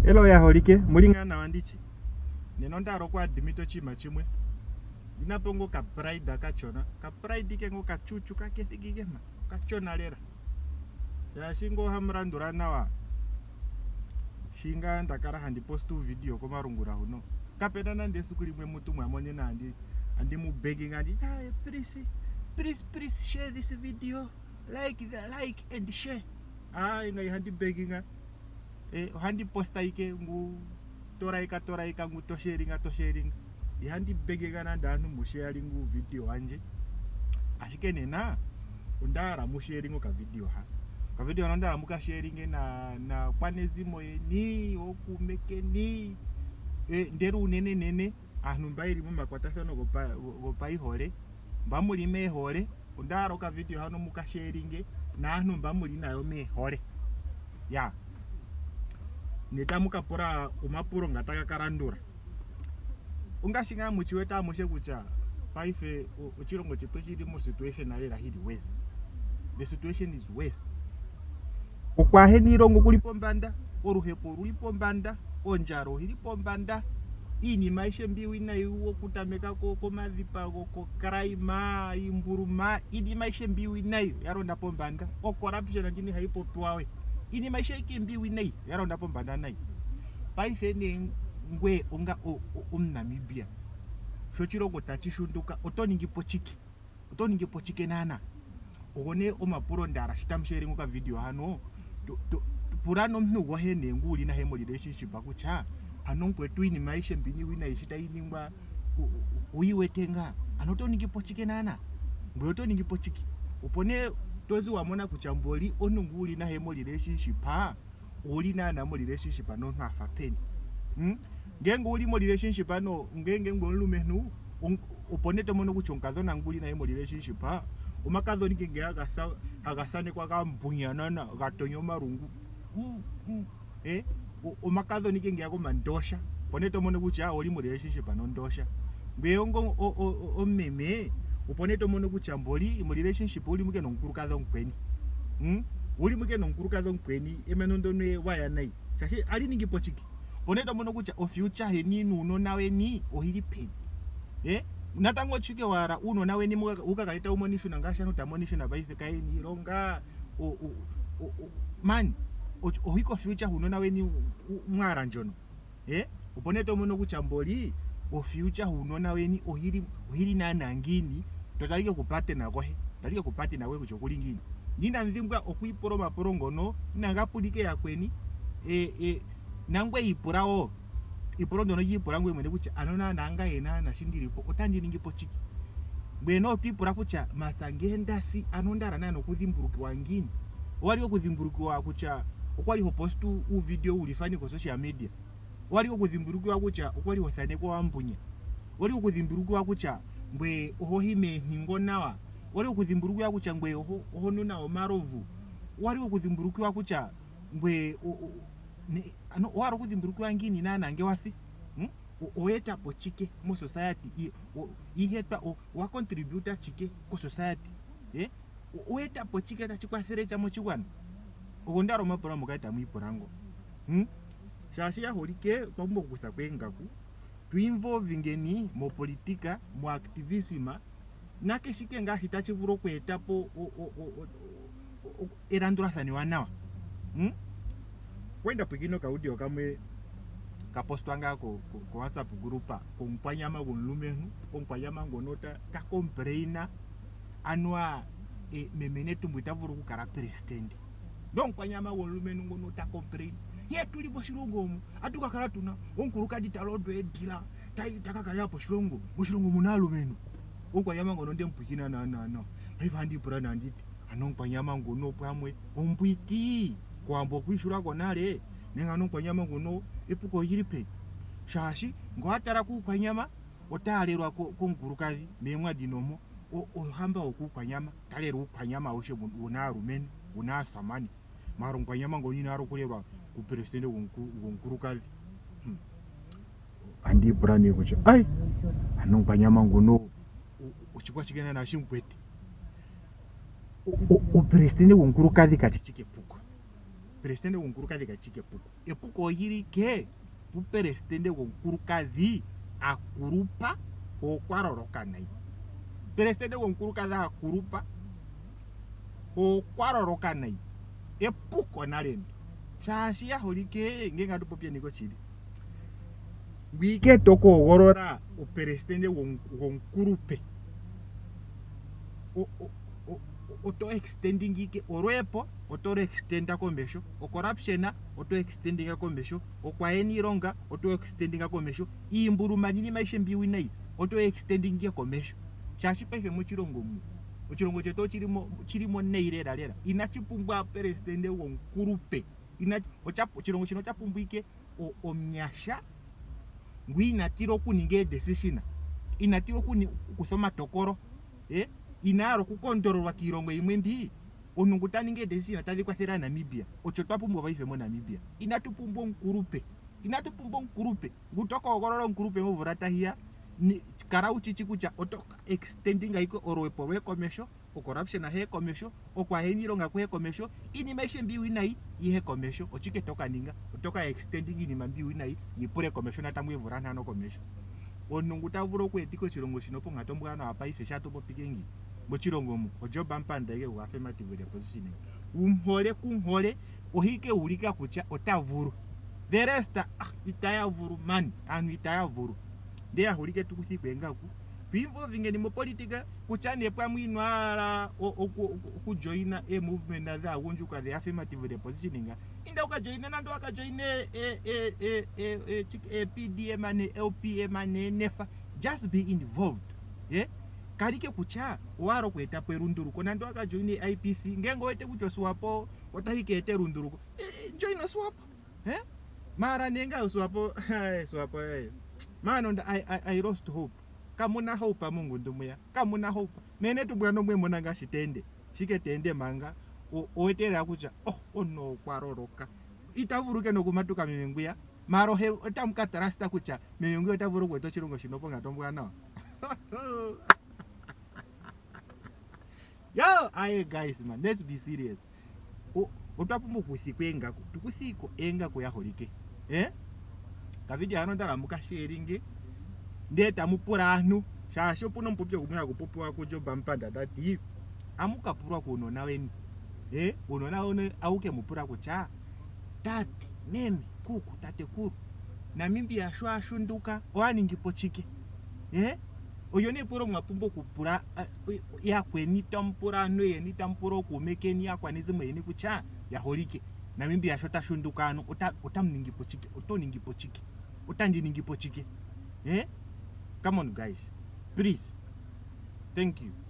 Hello yaholike, muli ngaa nawa ndichi? Nena onda hala oku admit oshinima chimwe. Ndina po ngo ka pride kachona, ka pride ke ngo kachuchu kakethiki ke mpa, kachona lela. Shaashi ngo hamu landula nawa shi ngaa nda kala handi post uuvidio komalungula huno. Kapena nande esiku limwe mutu mwa monena andi andi mu begging andi ah, please please please share this video like the like and share. Ah, inga ihandi begging eh, ohandi posta ike ngu toraika toraika ngu tosharinga tosharinga ihandi begega nande aantu mu sharinga uuvidio wandje ashike nena onda hala mu sharinge okavidio ha okavidio hano onda hala muka sharinge na naakwanezimo yeni ookuume keni eh, ndele unene nene aantu mba yeli momakwatathano gopaihole mba muli meehole onda hala okavidio hano muka sharinge naantu mba muli nayo meehole ya ne tamu ka pula omapulo nga taga ka landula ongaashi ngaa mu chiwete amushe kutya paife oshilongo chetu oshili mo situation lela hili worse the situation is worse okwaahena iilonga okuli pombanda oluhepo oluli pombanda ondjala ohili pombanda iinima ayihe mbi iiwinayi okutameka komadhipago kocrime iimbuluma iinima ayihe mbi iiwinayi oya londa pombanda ocorruption ndjino ihayi popiwa we iinima ayihe ike mbi iiwinayi oya londa pombanda nayi paife nee ngweye onga omunamibia sho oshilongo tachi shunduka oto ningi po chike oto ningi po chike naana ogo nee omapulo nda hala sho tamu sharinga okavidio hano pula nomuntu gwohe nee ngu wuli nahe mo relationship kutya ano mukwetu iinima ayihe mbino iiwinayi shi tayi ningwa oyi wete ngaa ano oto ningi po chike naana ngweye oto ningi po chike opo nee tozi wa mona kutya mboli omuntu ngu wuli nahe mo relationship owuli naana mo relationship nomuntu afa peni hmm? Ngenge owuli mo relationship no ngenge ngwe omulumentu opo nee to mono kutya omukadhona ngu uli naye mo relationship omakadhona ike nge haga thanekwa ga mbunyanana ga tonya omalungu mm, mm, eh, omakadhona ike ngeya gomandosha opo nee to mono kutya owuli mo relationship nondosha ngweye ongo omumeme opo nee to mono kutya mboli mo relationship uli muke nomukulukadhi omukweni hmm? uli muke nomukulukadhi omukweni emeno ndono waya nayi shaashi ali ningi po chike opo nee to mono kutya ofuture yeni nuunona weni oyili peni eh natango ochike wala uunona weni wu ka kale tawu mono iishuna ngaashi aantu taya mono iishuna paife kayena iilonga man ohi ko future huunona weni mwala ndjono eh opo nee to mono kutya mboli ofuture huunona weni oyili oyili naanaa ngiini to talike ku partner gohe talike ku partner gohe kutya okuli ngiini inamu dhimbwa okwiipula omapulo ngono inaga pulike yakweni e, e, nangwe ipula wo epulo ndyono lyiipula ngoye mwene kutya ano naanaa ngaye naana shi ndili po otandi ningi po chike ngweye no twiipula kutya masa ngee ndasi ano onda hala naana okudhimbulukiwa ngiini owali okudhimbulukiwa kutya okwali ho post uuvidio wuli funny ko social media owali okudhimbulukiwa kutya okwali ho thanekwa wa mbunya owali okudhimbulukiwa kutya ngweye oho hi meenhingo nawa owali okudhimbulukiwa kutya ngweye oho, oho nu nawa omalovu owali okudhimbulukiwa kutya ngweye ano owa hala okudhimbulukiwa ngiini naanaa nge wa si hmm? Owe eta po chike mosociety ihetwa owa contributa chike kosociety eh? Owe eta po chike tashi kwathele sha moshigwana ogo nda hala omapulo moka tamu ipula ngo hmm? Shaashi ya holike otwa pumbwa okukutha ko eengaku tu involvingeni mopolitika moactivism nakeshike ngaashi tashi vulu okweeta po elandulathano ewanawa hmm? Kwenda pwikino okaudio kamwe ka postwa ngaa ko, ko, ko WhatsApp group komukwanyama gwomulumentu omukwanyama ngono ta, ta complaina anuwa e, meme Netumbo ita vulu okukala presidente nomukwanyama gwomulumentu ngono ta complain ye tuli moshilongo omu atu ka kala tuna omukulukadhi ta londo edhila ta ka kalela po oshilongo moshilongo muna aalumentu omukwanyama ngono nde mu pwikina naanaa paife ohandi ipula nanditi ano omukwanyama ngono pamwe ombwiti kowambo okwiishula ko nale nenge ano omukwanyama ngono epuko olili peni shaashi ngo a tala kuukwanyama ota alelwa komukulukadhi meemwadi nomo ohamba wokuukwanyama talela uukwanyama aushe wuna aalumentu wuna aasamane maala omukwanyama ngono ina hala okulelwa kupresidente gwomukulukadhi hmm. Andi ipula nee kutya ai ano omukwanyama ngono oshikwashike naanaa shimukwete opresidente gwomukulukadhi kati chike epuko. Pelesitende gwomukulukadhi kashi ike epuko. Epuko olyi li ke pupelesitende gwomukulukadhi a kulupa okwa loloka nayi. Pelesitende gwomukulukadhi a kulupa okwa loloka nayi. Epuko nale ndo. Shaashi ya holike ngele atu popyeni koshili. Ngwiike to kohogolola opelesitende gwomukulupe. Oto extending ike olweepo oto lu extenda komesho, ocorruption oto extendinga komesho, okwahena iilonga oto extendinga komesho, iimbuluma niinima ayihe mbi iiwinayi oto extendinga ike komesho. Shaashi paife moshilongo mu oshilongo shetu oshili mo oshili mo nayi lela lela inashi pumbwa pelesitende gwomukulupe ina osha oshilongo shino osha pumbwa ike omunyasha ngu ina tila okuninga eedecision ina tila okukutha omatokolo eh, ina hala okukondololwa kiilongo yimwe mbi omuntu ngu ta ningi eedecision tadhi kwathele Aanamibia osho twa pumbwa paife moNamibia inatu pumbwa omukulupe inatu pumbwa omukulupe ngu to ka hogolola omukulupe momvula tayi ya kala wu shishi kutya oto extending ike olwepo lwoye komesho ocorruption ahe komesho okwahena iilonga kuhe komesho iinima ayihe mbi iiwinayi yihe komesho oshike to ka ninga oto ka extending iinima mbi iiwinayi yi pule komesho natango eemvula ntano komesho omuntu ngu ta vulu okweetika oshilongo shino ponkatu ombwanawa paife sha to popi ngi moshilongo omu oJob Amupanda ike gwa affirmative repositioning wumuhole kumuhole ohi ke ulika kutya ota vulu the rest ah, itaya vulu man aantu itaya vulu ndee ya holike tu kuthiko eengaku tu involvingeni mopolitika kutya nee pamwe ino hala okujoina eemovement dhaagundjuka the affirmative repositioning inda ukajoine nando wakajoine PDM ne LPM ne NEFA just be involved yeah? kalike kutya owa hala okweeta po elunduluko nando wakajoine IPC ngenge owete kutya oSwapo otayi ka eta elunduluko join oSwapo eh? mara nenga oSwapo Swapo man I, I, I lost hope kamuna hope mongundu muya kamuna hope mene tubwana omwe mona ngaashi teende shike teende manga owete lela kutya oh omuntu okwa loloka ita vulu ke nokumatuka meme ngwiya mara ohe otamu ka trasta kutya meme ngwiya ota vulu okweeta oshilongo shino ponkatu ombwanawa yo aye guys man let's be serious otwa pumbwa okuthikwa eengaku tukuthiko eengaku ya holike eh kavidio hano ndala mukasheeringe ndee tamu pula aantu shaashi opuna omupopyo gumwe hagu popiwa kuJob Amupanda ta ti amu ka pulwa kuunona weni eh uunona weni auke mu pula kutya tate meme kuku tatekulu Namibia sho a shunduka owa ningi po chike eh olyo nee epulo mwa pumbwa okupula yakweni tamu pula aantu yeni tamu pula ookuume keni aakwanezimo yeni kutya ya holike Namibia sho ta shunduka ano otamu ningi po chike oto ningi po chike otandi ningi po chike eh come on guys please thank you.